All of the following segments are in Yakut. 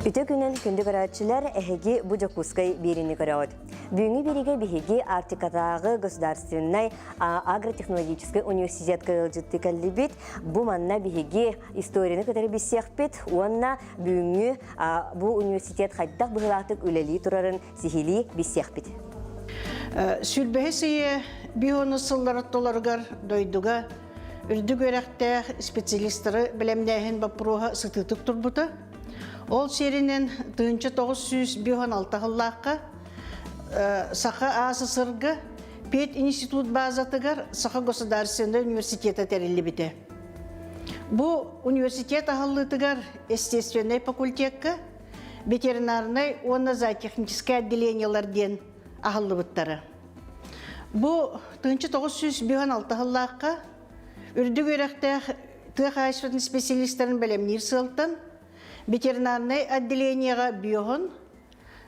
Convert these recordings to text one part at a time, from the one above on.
Үтө күнүн күндү көрөөччүлэр, эһиги бу Дьокуускай биэриини көрөҕүт. Бүгүҥҥү биэриигэ биһиги Арктикатааҕы государственнай агротехнологическай университетка ыалдьыттыы кэллибит. Бу манна биһиги историяны кытары билсиэхпит уонна бүгүҥҥү бу университет хайдах быһыылаахтык үлэлии турарын сиһилии билсиэхпит. Сүүрбэһис үйэ биһону сыллар ортолоругар дойдуга үрдүк үөрэхтээх специалистары бэлэмнээһин боппуруоһа сытыытык турбута. Ол сиэринэн 1956 сыллаахха Саха АССР-га пединститут базатыгар Саха государственнай университета тэриллибитэ. Бу университет аһыллыытыгар естественнэй факультекка ветеринарнай уонна зоотехническай отделениелар диэн аһыллыбыттара. Бу 1956 сыллаахха үрдүк үөрэхтээх тыа хаһаайыстыбатын специалистарын бэлэмниир сыалтан ветеринарнай отделениеҕа биоһун,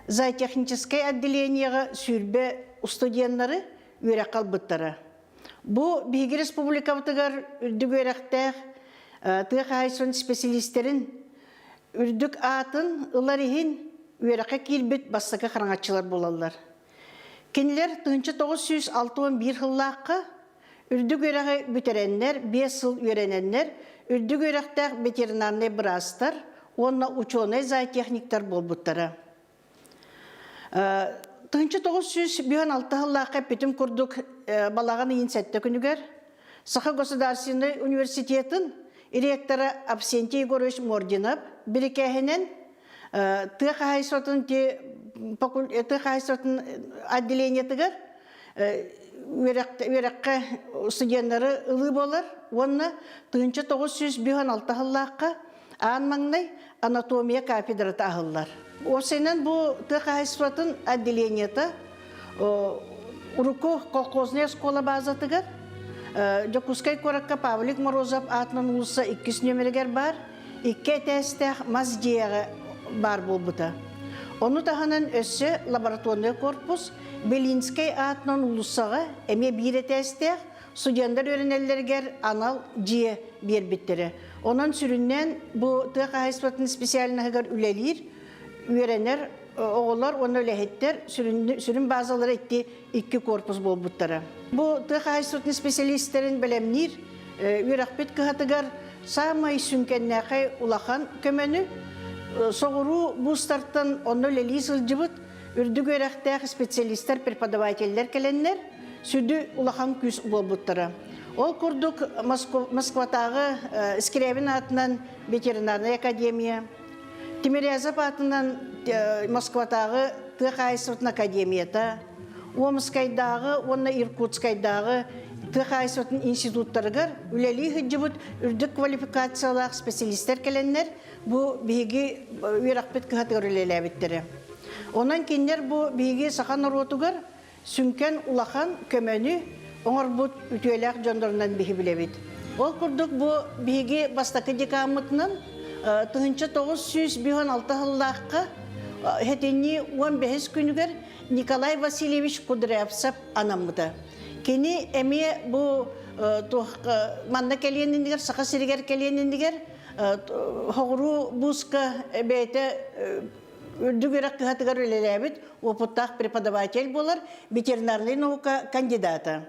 зоотехническай отделениеҕа сүүрбэ студеннары үөрэххэ ылбыттара. Бу биһиги республикабытыгар үрдүк үөрэхтээх тыа хаһаайыстыбатын специалистэрин үрдүк аатын ылар иһин үөрэххэ киирбит бастакы хараҥаччылар буолаллар. Кинилэр 1961 сыллаахха үрдүк үөрэҕи бүтэрэннэр, 5 сыл үөрэнэннэр, үрдүк үөрэхтээх ветеринарнай быраастар уонна учуонай зоотехниктар буолбуттара. 1956 сыллаахха эппитим курдук балаҕан ыйын сэттэ күнүгэр Саха государственнай университетын ректора Авсентий Егорович Мординов бирикээһинэн тыа хаһаайыстыбатын тыа хаһаайыстыбатын отделениетыгар үөрэххэ студеннары ылыы буолар уонна 1956 сыллаахха Аан маҥнай анатомия кафедрата аһыллар. Уопсайынан бу тыа хаһаайыстыбатын отделениета урукку колхозная школа базатыгар Дьокуускай куоракка Павлик Морозов аатынан уулусса иккис нүөмэригэр баар икки этээстээх мас дьиэҕэ баар буолбута. Ону таһынан өссө лабораторнай корпус Белинскэй аатынан уулуссаҕа эмиэ биир этээстээх студеннар үөрэнэллэригэр анал дьиэ биэрбиттэрэ. Онон сүрүннээн бу тыа хаһаайыстыбатын специальноһыгар үлэлиир, үөрэнэр оҕолор уонна үлэһиттэр сүрүн базалара икки икки корпус буолбуттара. Бу тыа хаһаайыстыбатын специалистэрин бэлэмниир үөрэхпит кыһатыгар саамай сүҥкэннээхэй улахан көмөнү соҕуруу вузтартан онно үлэлии сылдьыбыт үрдүк үөрэхтээх специалистар, преподавателлэр кэлэннэр сүдү улахан күүс буолбуттара. Ол курдук Москватааҕы Скрябин аатынан ветеринарнай академия, Тимирязев аатынан Москватааҕы тыа хаһаайыстыбатын академията, Омскайдааҕы уонна Иркутскайдааҕы тыа хаһаайыстыбатын институттарыгар үлэлии сылдьыбыт үрдүк квалификациялаах специалистар кэлэннэр бу биһиги үөрэхпит кыһатыгар үлэлээбиттэрэ. Онон кинилэр бу биһиги саха норуотугар сүҥкэн улахан көмөнү оҥорбут үтүөлээх дьоннорунан биһи билэбит. Ол курдук бу биһиги бастакы декаммытынан 1956 сыллаахха сэтинньи 15 күнүгэр Николай Васильевич Кудрявцев анаммыта. Кини эмиэ бу манна кэлиэн иннигэр, Саха сиригэр кэлиэн иннигэр Хоҕуруу бууска бэйэтэ үрдүк үөрэх кыһатыгар үлэлээбит уопуттаах преподаватель буолар, ветеринарнай наука кандидата.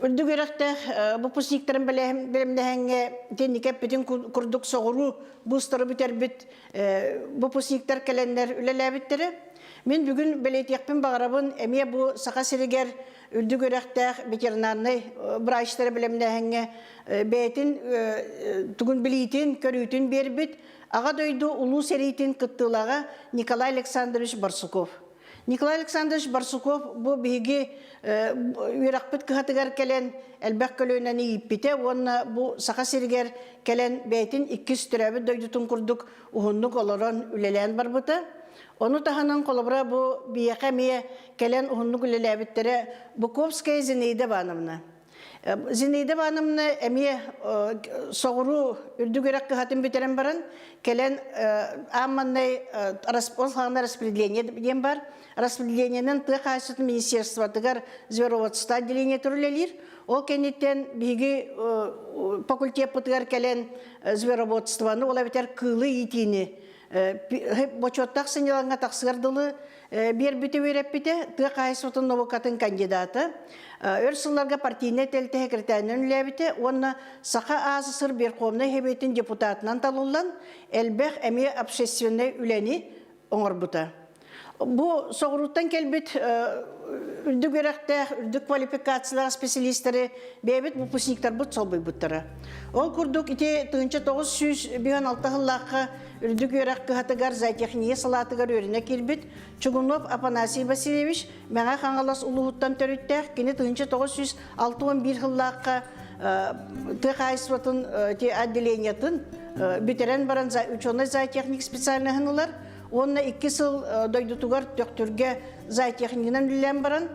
Үрдүк үөрэхтээх выпускниктарын бэлэмнэһэҥҥэ итинник эппитин курдук соҕуруу буустары бүтэрбит выпускниктар кэлэннэр үлэлээбиттэрэ. Мин бүгүн бэлиэтиэхпин баҕарабын эмиэ бу Саха сиригэр үрдүк үөрэхтээх ветеринарнай врачтары бэлэмнээһиҥҥэ бэйэтин тугун билиитин, көрүүтүн биэрбит Аҕа дойду Улуу сэриитин кыттыылааҕа Николай Александрович Барсуков. Николай Александрович Барсуков бу биһиги үөрэхпит кыһатыгар кэлэн элбэх көлүөнэни ииппитэ уонна бу Саха сиригэр кэлэн бэйэтин иккис төрөөбүт дойдутун курдук уһуннук олорон үлэлээн барбыта. Ону таһынан холобура бу биһиэхэ эмиэ кэлэн уһуннук үлэлээбиттэрэ Буковская Зинаида Ивановна. Зинаида Ивановна эмиэ соҕуруу үрдүк үөрэх кыһатын бүтэрэн баран кэлэн аамманнай ол саҕана распределение диэн бар. Распределениенэн тыа хаһаайыстыбатын министерствотыгар звероводство отделениетыгар үлэлиир. Ол кэнниттэн биһиги факультеппытыгар кэлэн звероводствоны, ол эбэтэр кыылы иитиини. Бочуоттаах сынньалаҥҥа тахсыар дылы биэрбити үөрэппитэ, тыа хаһаайыстыбатын наукатын кандидата, өр сылларга партийнай тэрилтэ сэкирэтээринэн үлэлээбитэ уонна Саха АССР Верховнай Сэбиэтин депутатынан талыллан, элбэх эмиэ общественнай үлэни оҥорбута. Бу соҕурууттан кэлбит үрдүк үөрэхтээх, үрдүк квалификациялаах специалистары бэйэбит выпускниктарбыт солбуйбуттара. Ол курдук ити 1956 сыллаахха үрдүк үөрэх кыһатыгар зоотехния салаатыгар үөрэнэ киирбит Чугунов Афанасий Васильевич Мэҥэ Хаҥалас улууһуттан төрүттээх, кини 1961 сыллаахха тыа хаһаайыстыбатын отделениетын бүтэрэн баран ученый зоотехник специальноһын ылар уонна икки сыл дойдутугар Төхтүргэ зоотехнигынан үлэлээн баран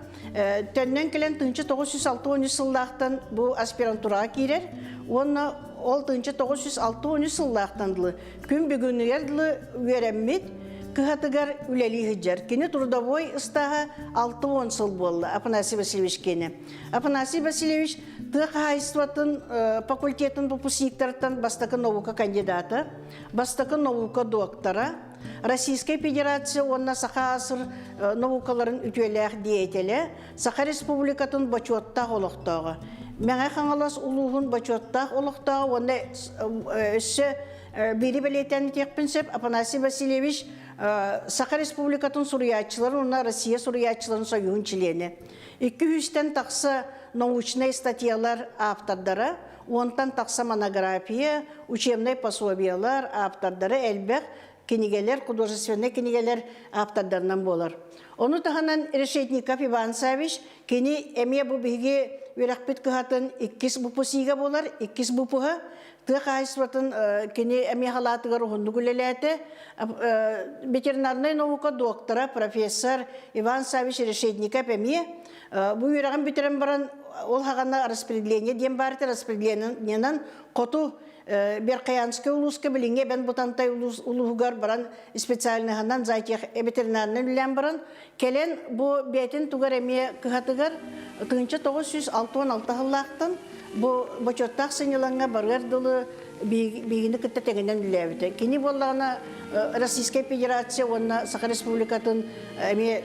төннөн кэлэн 1963 сыллаахтан бу аспирантураҕа киирэр уонна ол 1963 сыллаахтан дылы күн бүгүнүгэр дылы үөрэммит кыһатыгар үлэлии сылдьар. Кини трудовой ыстааһа 60 сыл буолла Афанасий Васильевич киэнэ. Афанасий Васильевич тыа хаһаайыстыбатын факультетын выпускниктарыттан бастакы наука кандидата, бастакы наука доктора, Российскай Федерация уонна Саха АССР наукаларын үтүөлээх деятелэ, Саха Республикатын бочуоттаах олохтооҕо, Мэҥэ Хаҥалас улууһун бочуоттаах олохтооҕо уонна өссө биири бэлиэтээн этиэхпин сөп, Афанасий Васильевич Саха Республикатын суруйааччыларын уонна Россия суруйааччыларын союһун чилиэнэ. Икки сүүстэн тахса научнай статьялар автордара, уонтан тахса монография, учебнай пособиелар ааптардара элбэх кинигэлэр, художественнай кинигэлэр ааптардарынан буолар. Ону таһынан Решетников Иван Савич кини эмиэ бу биһиги үөрэхпит кыһатын иккис выпускнига буолар, иккис выпуһа тыа хаһаайыстыбатын кини эмиэ халаатыгар уһуннук үлэлээтэ. Ветеринарнай наука доктора, профессор Иван Савич Решетников эмиэ бу үөрэҕин бүтэрэн баран ол хаҕана распределение диэн баар этэ, распределениенан хоту Верхоянскай улууска билиҥҥи Эбэн Бутантай улууһугар баран специальноһынан зоотех ветеринарынан үлэлээн баран кэлэн бу бэйэтин тугар эмиэ кыһатыгар 1966 сыллаахтан бу бочуоттаах сынньалаҥҥа барыар дылы биһигини кытта тэҥинэн үлэлээбитэ. Кини буоллаҕына Российскай Федерация уонна Саха Республикатын эмиэ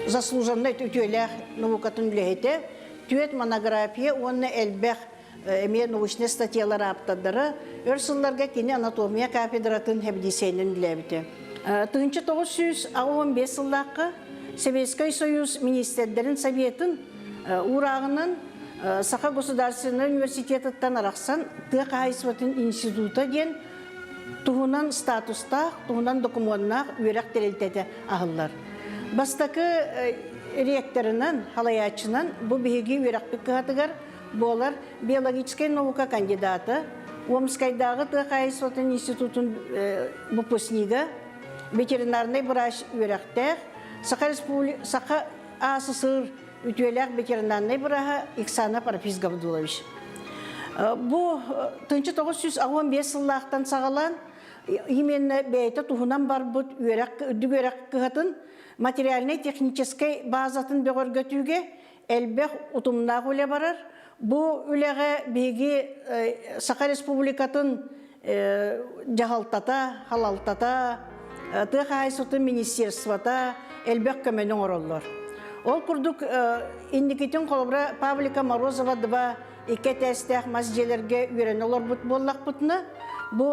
заслуженнай үтүөлээх наукатын үлэһитэ, түөрт монография уонна элбэх эмиэ научнай статьялар ааптардара, өр сылларга кини анатомия кафедратын хэбидиисэйинэн үлэлээбитэ. 1985 сыллаахха Советскай Союз министрдэрин Советын уурааҕынан Саха государственнай университетыттан арахсан тыа хаһаайыстыбатын института диэн туһунан статустаах, туһунан докумуоннаах үөрэх тэрилтэтэ аһыллар. Бастакы ректорынан, халайааччынан бу биһиги үөрэхпит кыһатыгар буолар биологическай наука кандидата, Омскайдааҕы тыа хаһаайыстыбатын институтун выпускнига, ветеринарнай врач үөрэхтээх, Саха Республи... Саха АССР үтүөлээх ветеринарнай бырааһа Иксана Парфис Гавдулович. Бу 1985 сыллаахтан саҕалаан именно бэйэтэ туһунан барбыт үөрэх үрдүк үөрэх кыһатын материальнай-техническэй базатын бөҕөргөтүүгэ элбэх утумнаах үлэ барар. Бу үлэҕэ биһиги Саха Республикатын дьаһалтата, халалтата, тыа хаһаайыстыбатын министерствота элбэх көмөнү оҥороллор. Ол курдук инникитин холобура Павлика Морозова два икки этээстээх мас дьиэлэргэ үөрэнэ олорбут буоллахпытына, бу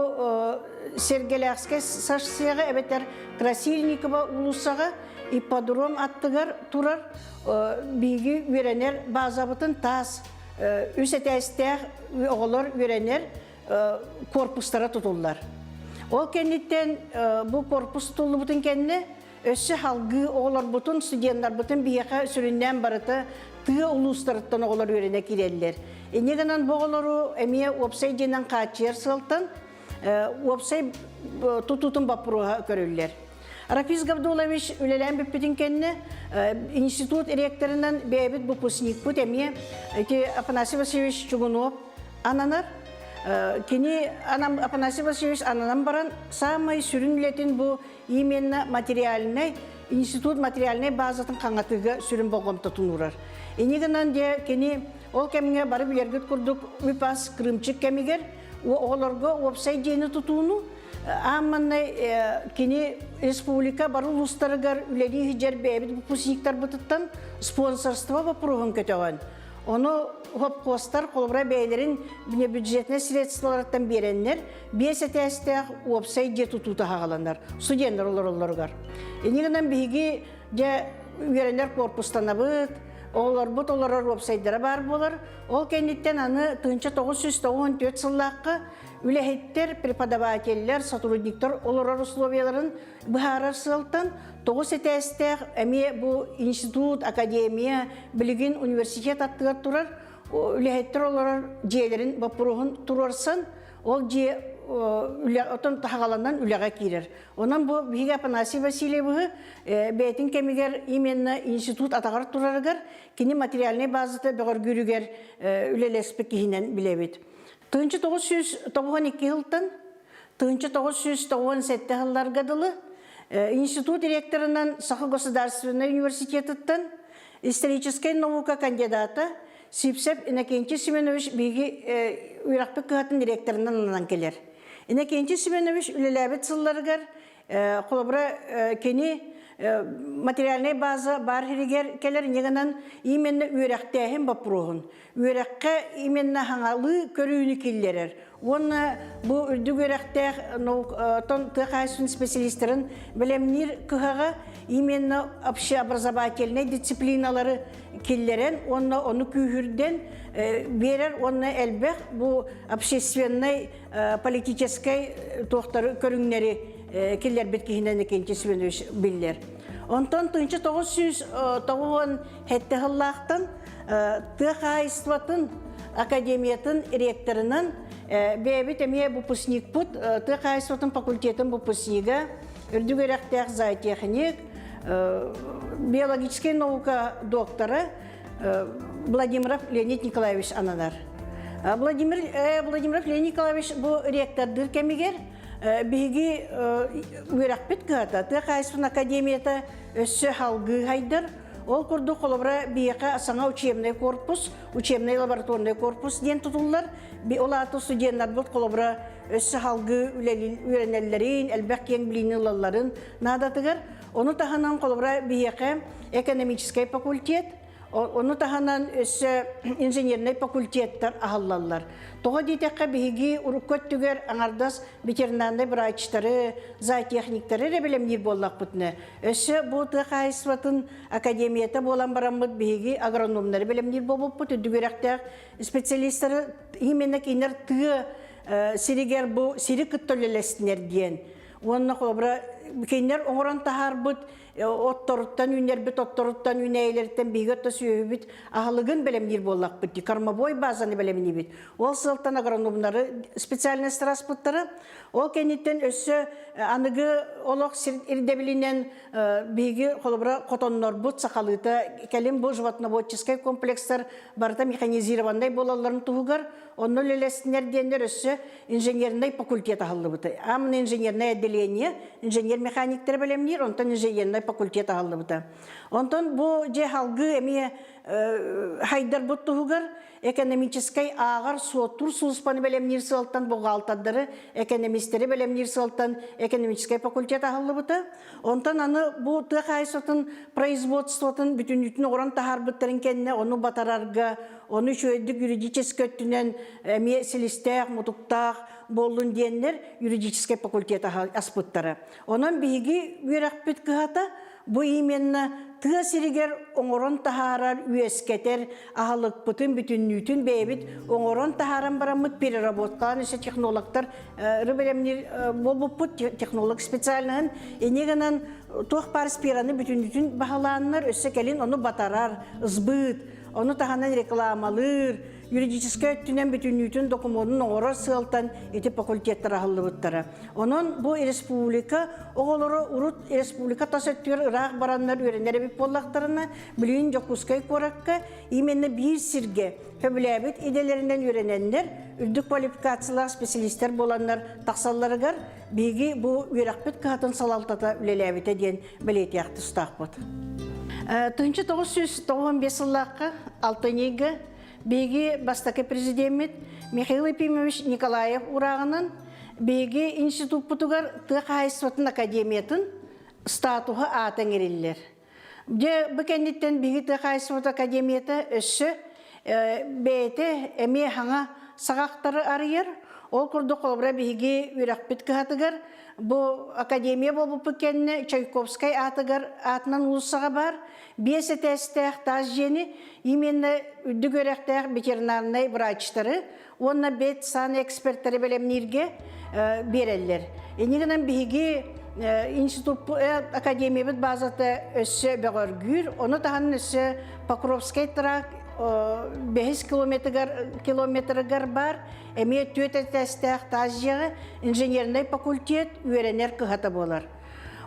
Сэргэлээхскэй шоссеҕа эбэтэр Красильникова уулуссаҕа ипподром аттыгар турар биһиги үөрэнэр базабытын таас үс этээстээх оҕолор үөрэнэр корпустара тутуллар. Ол кэнниттэн бу корпус тутуллубутун кэннэ өссө салгыы оҕолорбутун, студеннарбытын биһиэхэ сүрүннээн барыта тыа улуустарыттан оҕолор үөрэнэ киирэллэр. Инньэ гынан бу оҕолору эмиэ уопсай дьиэнэн хааччыйар сыалтан уопсай тутуутун боппуруоһа көрүллэр. Рафис Гавдулович үлэлээн бүппүтүн кэннэ институт ректорынан бэйэбит выпускникпыт эмиэ ити Афанасий Васильевич Чугунов ананар. Кини Афанасий Васильевич ананан баран саамай сүрүн үлэтин бу именно материальнай институт материальнай базатын хаҥатыыга сүрүн болҕомтотун уурар. Ини гынан дьэ кини ол кэмҥэ бары билэргит курдук үп-ас крымчык кэмигэр оҕолорго уопсай дьиэни тутууну. Аан маҥнай кини республика бары улуустарыгар үлэлии сылдьар бэйэбит выпускниктарбытыттан спонсорство боппуруоһун көтөҕөн, ону хопкуостар холобура бэйэлэрин бюджетнай средстволарыттан биэрэннэр биэс этээстээх уопсай дьиэ тутуута хаҕаланар студеннар олороллоругар. Инньэ гынан биһиги дьэ үөрэнэр корпустанабыт, оҕолорбут олорор уопсайдара баар буолар. Ол кэнниттэн аны 1994 сыллаахха Үлэһиттэр, преподавателлэр, сотрудниктар олорор условияларын быһаарар сыалтан тоҕус этээстээх эмиэ бу институт, академия, билигин университет аттыгар турар үлэһиттэр олорор дьиэлэрин боппуруоһун туруорсан, ол дьиэ үлэ отон таһаҕаланан үлэҕэ киирэр. Онон бу биһиги Афанасий Васильевиһы бэйэтин кэмигэр именно институт атаҕар турарыгар кини материальнай базата бөҕөргүүрүгэр үлэлэспит киһинэн билэбит. 1992 сылтан 1997 сылларга дылы институт ректорынан Саха государственнай университетыттан историческай наука кандидата Сипсев Иннокентий Семенович биһиги үөрэхпит кыһатын ректорынан ананан кэлэр. Иннокентий Семенович үлэлээбит сылларыгар Холобура, кини материальнай база баар сиригэр кэлэр инньэ именно үөрэхтээһин боппуруоһун, үөрэххэ именно хаҥалыы көрүүнү киллэрэр уонна бу үрдүк үөрэхтээх тон тыа хаһаайыстыбатын специалистарын бэлэмниир кыһаҕа именно общеобразовательнай дисциплиналары киллэрэн уонна ону күүһүрдэн биэрэр уонна элбэх бу общественнай политическай туохтары көрүҥнэри киллэрбит киһинэн Иннокентий Семенович биллэр. Онтон 1997 сыллаахтан тыа хаһаайыстыбатын академиятын ректорынан бэйэбит эмиэ выпускникпут тыа хаһаайыстыбатын факультетын выпускнига, үрдүк үөрэхтээх зоотехник, биологическай наука доктора Владимиров Леонид Николаевич ананар. Владимир Владимиров Леонид Николаевич бу ректордыыр кэмигэр биһиги үөрэхпит кыһата тыа хаһаайыстыбатын академията өссө салгыы хайдар. Ол курдук холобура биһиэхэ саҥа учебный корпус, учебный лабораторный корпус диэн тутуллар. Ол аата студеннарбыт холобура өссө салгыы үөрэнэллэрин, элбэх киэҥ билиини ылалларын наадатыгар. Ону таһынан холобура биһиэхэ экономическай факультет, ону таһынан өссө инженернэй факультеттар аһыллаллар. Тоҕо диэтэххэ биһиги урукку өттүгэр аҥардас ветеринарнай врачтары, зоотехниктары эрэ бэлэмниир буоллахпытына, өссө бу тыа хаһаайыстыбатын академията буолан бараммыт биһиги агрономнары бэлэмниир буолбуппут, үрдүк үөрэхтээх специалистары именно кинилэр тыа сиригэр бу сири кытта үлэлэстинэр диэн Уонна холобура кинилэр оҥорон таһаарбыт отторуттан үүнэрбит отторуттан үүнээйилэриттэн биһиги отто сүөһүбүт аһылыгын бэлэмниир буоллахпыт дии кормовой базаны бэлэмниибит. Ол сылтан агрономнары специальностары аспыттара. Ол кэнниттэн өссө аныгы олох ирдэбилинэн биһиги холобура хотоннорбут сахалыыта кэлин бу животноводческай комплекстар барыта механизированнай буолалларын туһугар онно үлэлэстинэр диэннэр өссө инженернэй факультет аһыллыбыта. Аамына инженернэй отделение, инженер-механиктары бэлэмниир, онтон инженернэй факультет аһыллыбыта. Онтон бу дьэ салгыы эмиэ хайдарбыт туһугар экономическай ааҕар суоттуур сулууспаны бэлэмниир сыалтан бухгалтердары, экономистэри бэлэмниир сыалтан экономическай факультет аһыллыбыта. Онтон аны бу тыа хаһаайыстыбатын производствотын бүтүннүүтүн оҥорон таһаарбыттарын кэннэ ону батарарга, ону үчүгэйдик юридическай өттүнэн эмиэ силистээх, мутуктаах буоллун диэннэр юридическай факультет аспыттара. Онон биһиги үөрэхпит кыһата бу именно тыа сиригэр оҥорон таһаарар, үөскэтэр аһылыкпытын бүтүннүүтүн бэйэбит оҥорон таһааран бараммыт переработкалаан өссө технологтар бэлэмниир буолбуппут технолог специальноһын инньэ гынан туох баар сфераны бүтүннүүтүн баһылааннар өссө кэлин ону батарар, сбыт, ону таһынан рекламалыыр, юридическай өттүнэн бүтүннүүтүн докумуонун оҥорор сыалтан ити факультеттар аһыллыбыттара. Онон бу республика оҕолоро урут республика тас өттүгэр ыраах бараннар үөрэнэр эбит буоллахтарына, билигин Дьокуускай куоракка именно биир сиргэ сөбүлээбит идэлэринэн үөрэнэннэр, үрдүк квалификациялаах специалистэр буоланнар тахсалларыгар биһиги бу үөрэхпит кыһатын салалтата үлэлээбитэ диэн бэлиэтиэх тустаахпыт. 1995 сыллаахха алтынньыга биһиги бастакы президеммит Михаил Ефимович Николаев урааҕынан. Биһиги институппутугар тыа хаһаайыстыбатын академиятын статуһа аата иҥэриллэр. Дьэ, бу кэнниттэн биһиги тыа хаһаайыстыбатын академията өссө бэйэтэ эмиэ хаҥа саҕахтары арыйар. Ол курдук, холобура, биһиги үөрэхпит кыһатыгар бу академия буолбуппут кэннэ Чайковскай аатыгар аатынан уулуссаҕа баар биэс этээстээх таас дьиэни именно үрдүк үөрэхтээх ветеринарнай врачтары уонна ветсан экспертэри бэлэмнииргэ биэрэллэр. Инньэ гынан биһиги институт академиябыт базата өссө бөҕөргүүр, ону таһынан өссө Покровскай тракт бэһис километрыгар баар эмиэ түөрт этээстээх таас дьиэҕэ инженернэй факультет үөрэнэр кыһата буолар.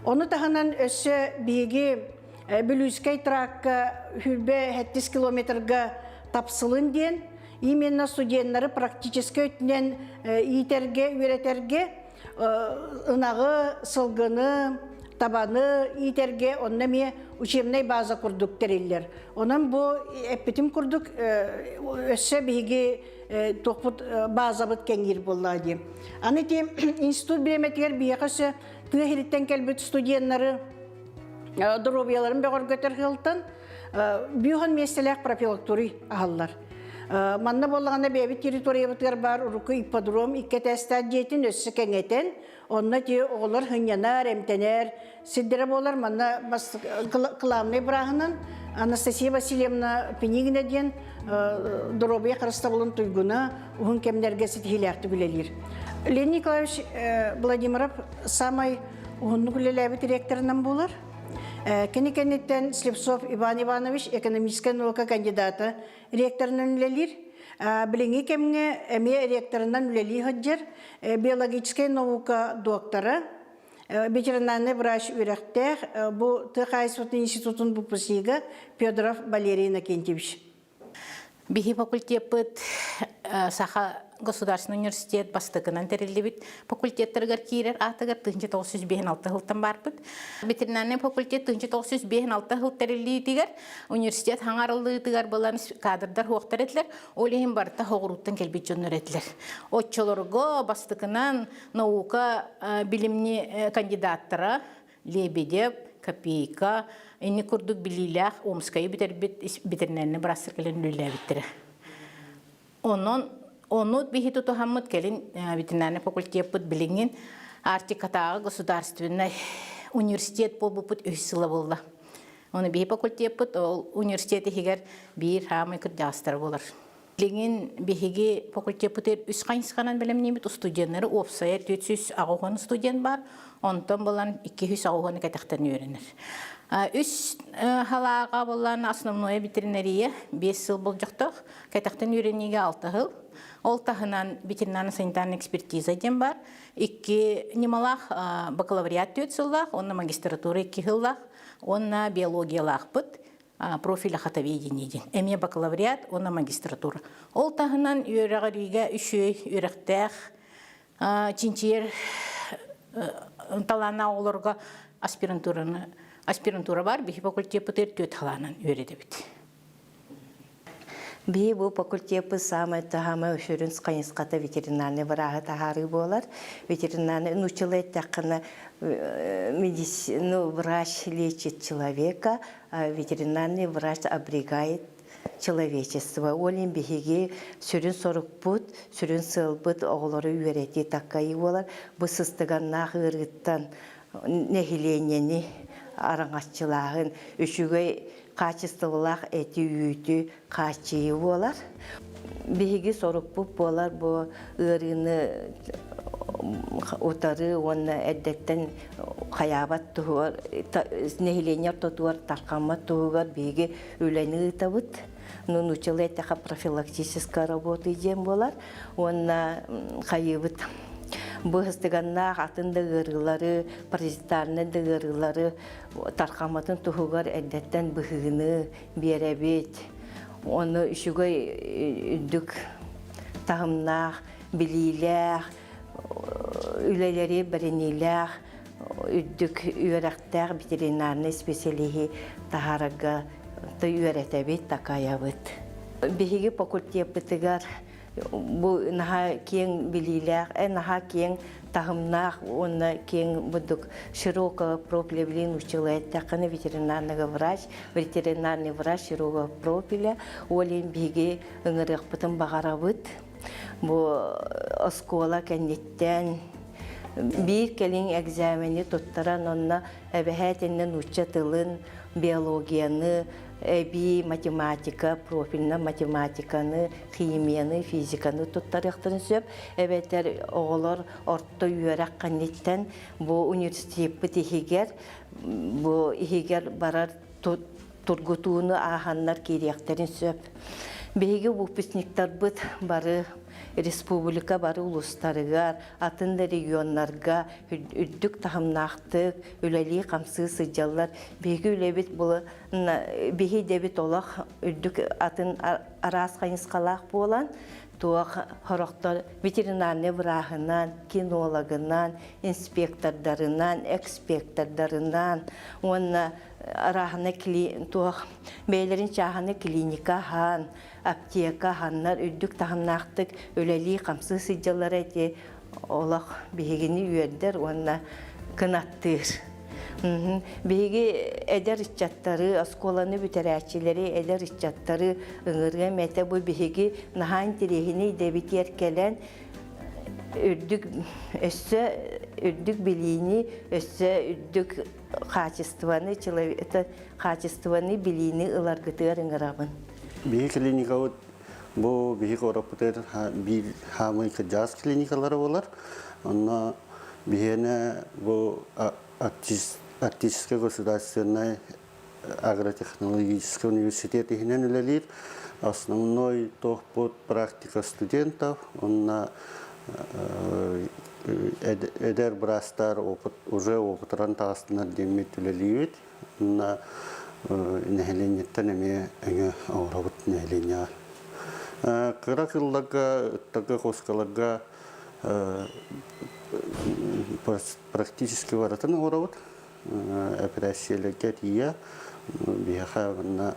Ону таһынан өссө биһиги Бүлүүскэй тракка сүүрбэ сэттис километрга Тапсылын диэн именно студеннары практическай өттүнэн иитэргэ, үөрэтэргэ ынаҕы, сылгыны, табаны иитэргэ онно эмиэ учебнай база курдук тэриллэр. Онон бу эппитим курдук өссө биһиги туохпут базабыт кэҥиир буоллаҕа дии. Аны ити институт бириэмэтигэр биһиэхэ өссө тыа сириттэн кэлбит студеннары доруобуйаларын бөҕөргөтөр сыалтан бүүһөн миэстэлээх профилакторий аһаллар. Манна буоллаҕына бэйэбит территориябытыгар баар урукку ипподром икки этээстээх дьиэтин өссө кэҥэтэн, онно ити оҕолор сынньанар, эмтэнэр сирдэрэ буолар. Манна кылаабынай бырааһынан Анастасия Васильевна Пинигина диэн доруобуйа харыстабылын туйгуна уһун кэмнэргэ ситиһиилээхтик үлэлиир. Леонид Николаевич Владимиров самай уһуннук үлэлээбит ректорынан буолар. Кини кэнниттэн Слепцов Иван Иванович экономическай наука кандидата ректорынан үлэлиир. Билиҥҥи кэмҥэ эмиэ ректорынан үлэлии сылдьар биологическай наука доктора, ветеринарный врач үөрэхтээх, бу тыа хаһаайыстыбатын институтун выпускнига Федоров Валерий Иннокентьевич. Биһи факультеппыт Саха государственный университет бастакынан тэриллибит факультеттарыгар киирэр аатыгар 1956 сылтан барбыт. Ветеринарный факультет 1956 сыл тэриллиитигэр университет хаҥарыллыытыгар булан кадрдар хуохтар этилэр. Ол иһин барыта хоҕурууттан кэлбит дьоннор этилэр. Оччолорго бастакынан наука билимни кандидаттара Лебедев, Копейка, инни курдук билиилээх Омскайы бүтэрбит ветеринарный быраастар кэлэн үлэлээбиттэрэ. Онон ону биһи тутуһаммыт кэлин ветеринарный факультеппыт билиҥин Арктикатааҕы государственнай университет буолбуппут үһүс сыла буолла. Ону биһи факультеппыт ол университет иһигэр биир хаамай кырдьаҕастара буолар. Билигин биһиги факультеппытыгар үс хайысханан бэлэмниибит. Студеннары уопсайа 480 студент бар. Онтон булан 280 кэтэхтэн үөрэнэр. Үс халааға булан основное ветеринария 5 сыл болдьохтоох. Кэтэхтэн үөрэниигэ 6 сыл. Ол таһынан ветеринарно-санитарная экспертиза диэн бар. Икки ньымалаах бакалавриат 4 сыллаах, уонна магистратура 2 сыллаах, уонна биологиялаахпыт профиль охотоведение диэн. Эмиэ бакалавриат уонна магистратура. Ол таһынан үөрэҕириигэ үчүгэй үөрэхтээх чинчийэр талааннаах оҕолорго аспирантураны аспирантура бар биһи факультеппытыгар түөрт халаанан үөрэтэбит. Биһи бу факультеппыт саамай таһаамай сүрүн хайысхата ветеринарный бырааһы таһаарыы буолар. Ветеринарный нууччалыы эттэххинэ ну, врач лечит человека, а ветеринарный врач обрегает человечество. Ол иһин биһиги сүрүн сорукпут, сүрүн сыалбыт оҕолору үөрэтии такайыы буолар. Бу сыстыганнаах ыарыыттан нэһилиэнньэни араҥаччылааһын, үчүгэй хаачыстыбалаах эти-үүтү хааччыйыы буолар. Биһиги сорукпут буолар бу ыарыыны утары уонна эрдэттэн хайаабат туһугар нэһилиэнньэ ортотугар тархаммат туһугар биһиги үлэни ыытабыт. Ну, нууччалыы эттэхэ профилактическая работа диэн буолар. Уонна хайыыбыт быһыстыганнаах атын да ыарыылары, паразитарнай да ыарыылары тархамматын туһугар эрдэттэн быһыыны биэрэбит. Ону үчүгэй үрдүк таһымнаах, билиилээх, үлэлэри бэриниилээх, үрдүк үөрэхтээх ветеринарный специалиһи таһаарарга үөрэтэбит, такайабыт. Биһиги факультеппытыгар Бу наһаа киэҥ билиилээх, наһаа киэҥ таһымнаах уонна киэҥ бурдук широкого профиля билин учила эттэххинэ ветеринарный врач, ветеринарный врач широкого профиля ол иһин биһиги ыҥырыахпытын баҕарабыт. Бу оскуола кэнниттэн биир кэлин экзамени туттаран онно эбэһээтиннэ нуучча тылын, биологияны, эбии математика, профильнай математиканы, химияны, физиканы туттарыахтарын сөп. Эбэтэр оҕолор орто үөрэх кэнниттэн бу университеппыт иһигэр бу иһигэр барар тургутууну ааһаннар киириэхтэрин сөп. Биһиги выпускниктарбыт бары республика бары улуустарыгар, атын да регионнарга үрдүк таһымнаахтык үлэлии-хамсыы сылдьаллар. Биһиги үлэбит бу биһи идэбит олох үрдүк атын араас хайысхалаах буолан, туох сорохтор ветеринарнай бырааһынан, кинологынан, инспектордарынан, экспектордарынан уонна арааһына туох бэйэлэрин чааһына клиника аһаан, аптека аһаннар үрдүк таһымнаахтык үлэлии-хамсыы сылдьаллара ити олох биһигини үөрдэр уонна кынаттыыр. Биһиги эдэр ыччаттары, оскуоланы бүтэрээччилэри, эдэр ыччаттары ыҥырыам этэ. Бу биһиги наһаа интэриэһинэй идэбитигэр кэлэн үрдүк өссө үрдүк билиини, өссө үрдүк хаачыстыбаны, это хаачыстыбаны билиини ыларгытыгар ыҥырабын. Биһи клиникабыт бу биһи куораппытыгар биир хаамый кырдьаҕас клиникалара буолар. Онно биһиэнэ бу Арктическай государственнай агротехнологический университет иһинэн үлэлиир. Основной туохпут практика студентов, онно эдэр быраастар опыт уже опытыран таҕыстынар диэммит үлэлиибит. Онно нэһилиэнньэттэн эмиэ өҥө оҥоробут нэһилиэнньэҕэ. Кыра кылларга, ыттарга, куоскаларга практически барытын оҥоробут. Эпэрээссийэлэргэ тиийэ биһиэхэ манна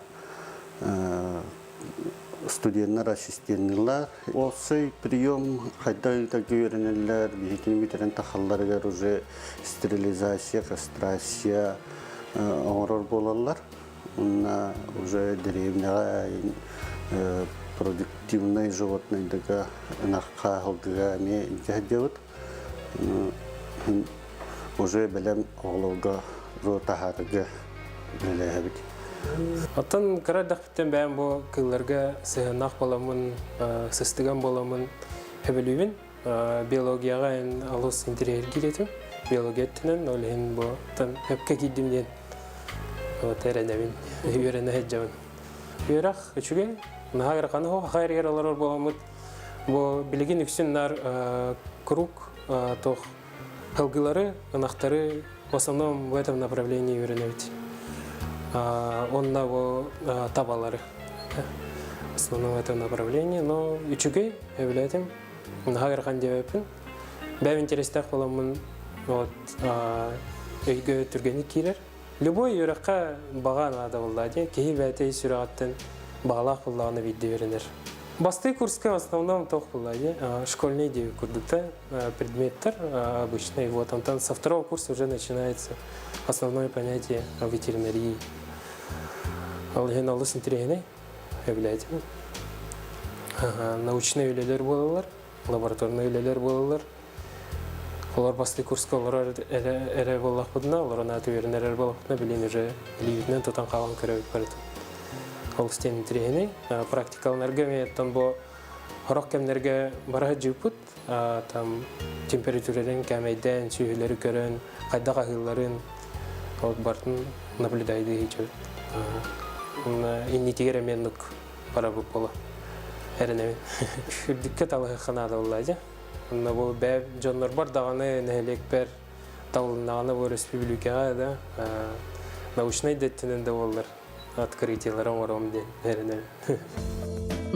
студеннар ассистенныылар. Уопсай прием хайдах ыытарга үөрэнэллэр, биһикини бүтэрэн тахалларыгар уже стерилизация, кастрация оҥорор буолаллар. Уонна уже дэриэбинэҕэ продуктивнай животнойдарга ынахха, сылгыга эмиэ илдьэ сылдьабыт. Уже бэлэм оҕолорго таһаарарга үлэлээһэбит. Оттон кыра эрдэхпиттэн бэйэм бу кыылларга сыһыаннаах буоламмын, сыстыган буоламмын сөбүлүүбүн. Биологияҕа эн олус интэриэһиргиир этим. Биология өттүнэн, ол иһин бу сөпкө киирдим диэн вот эрэнэбин, үөрэнэ сылдьабын. Үөрэх үчүгэй, наһаа ыарахана суох, аха эригэр олорор буоламмыт бу билигин үксүн наар круг туох Һылгылары, ынахтары в основном в этом направлении үөрэнэбит. Онно бу табалары. В основном в этом направлении, но үчүгэй, эбилэтим. Наһаа ыарахан диэбэппин. Бэйэм интэриэстээх буоламмын вот өйгө түргэнник киирэр. Любой үөрэххэ баҕа наада буолла дии. Киһи бэйэтэ ис сүрэҕиттэн баҕалаах буоллаҕына биирдэ үөрэнэр. Бастыы курска в основном туох буолла дии, школьный диэби курдук да предметтэр обычный. Вот онтон со второго курса уже начинается основное понятие о ветеринарии. Ол иһин олус интэриэһинэй эбилээтим. Научнай үлэлэр буолаллар, лабораторнай үлэлэр буолаллар. Олор бастыы курска олорор эрэ, эрэ буоллахпытына, олорон ааты үөрэнэр эрэ буоллахпытына, билин уже илиибитинэн тутан хаалан көрөбүт барытын. Олус диэн интэриэһинэй. Практикаланарга эмиэ бу сорох кэмнэргэ бара сылдьыбыппыт. Там температураларын кээмэйдээн, сүөһүлэри көрөн, хайдах аһыылларын ол барытын наблюдайдыы сылдьабыт. Иннитигэр эмиэ оннук барабыт буола эрэнэбин. Үрдүккэ талаһыахха наада буолла дьэ. Онно бу бэйэ дьоннорбор даҕаны нэһилиэкпэр талылыннаҕына бу өрөспүүбүлүкэҕэ да научнай да өттүнэн да буоллар открытиелары оҥоруом диэн эрэнэбин.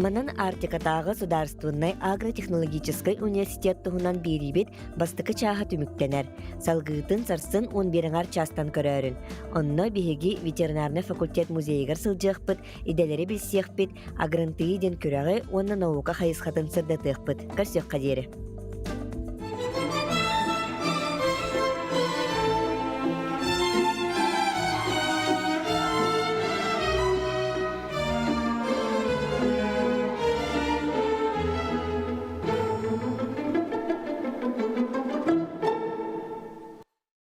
Манан Арктикатааҕы судаарыстыбаннай агротехнологическай университет туһунан биэриибит бастакы чааһа түмүктэнэр. Салгыытын сарсын 11 аҥар чаастан көрөөрүн. Онно биһиги ветеринарнай факультет музейыгар сылдьыахпыт, идэлэри билсиэхпит, агрантыы диэн күрэҕи уонна наука хайысхатын сырдатыахпыт. Көрсүөххэ диэри.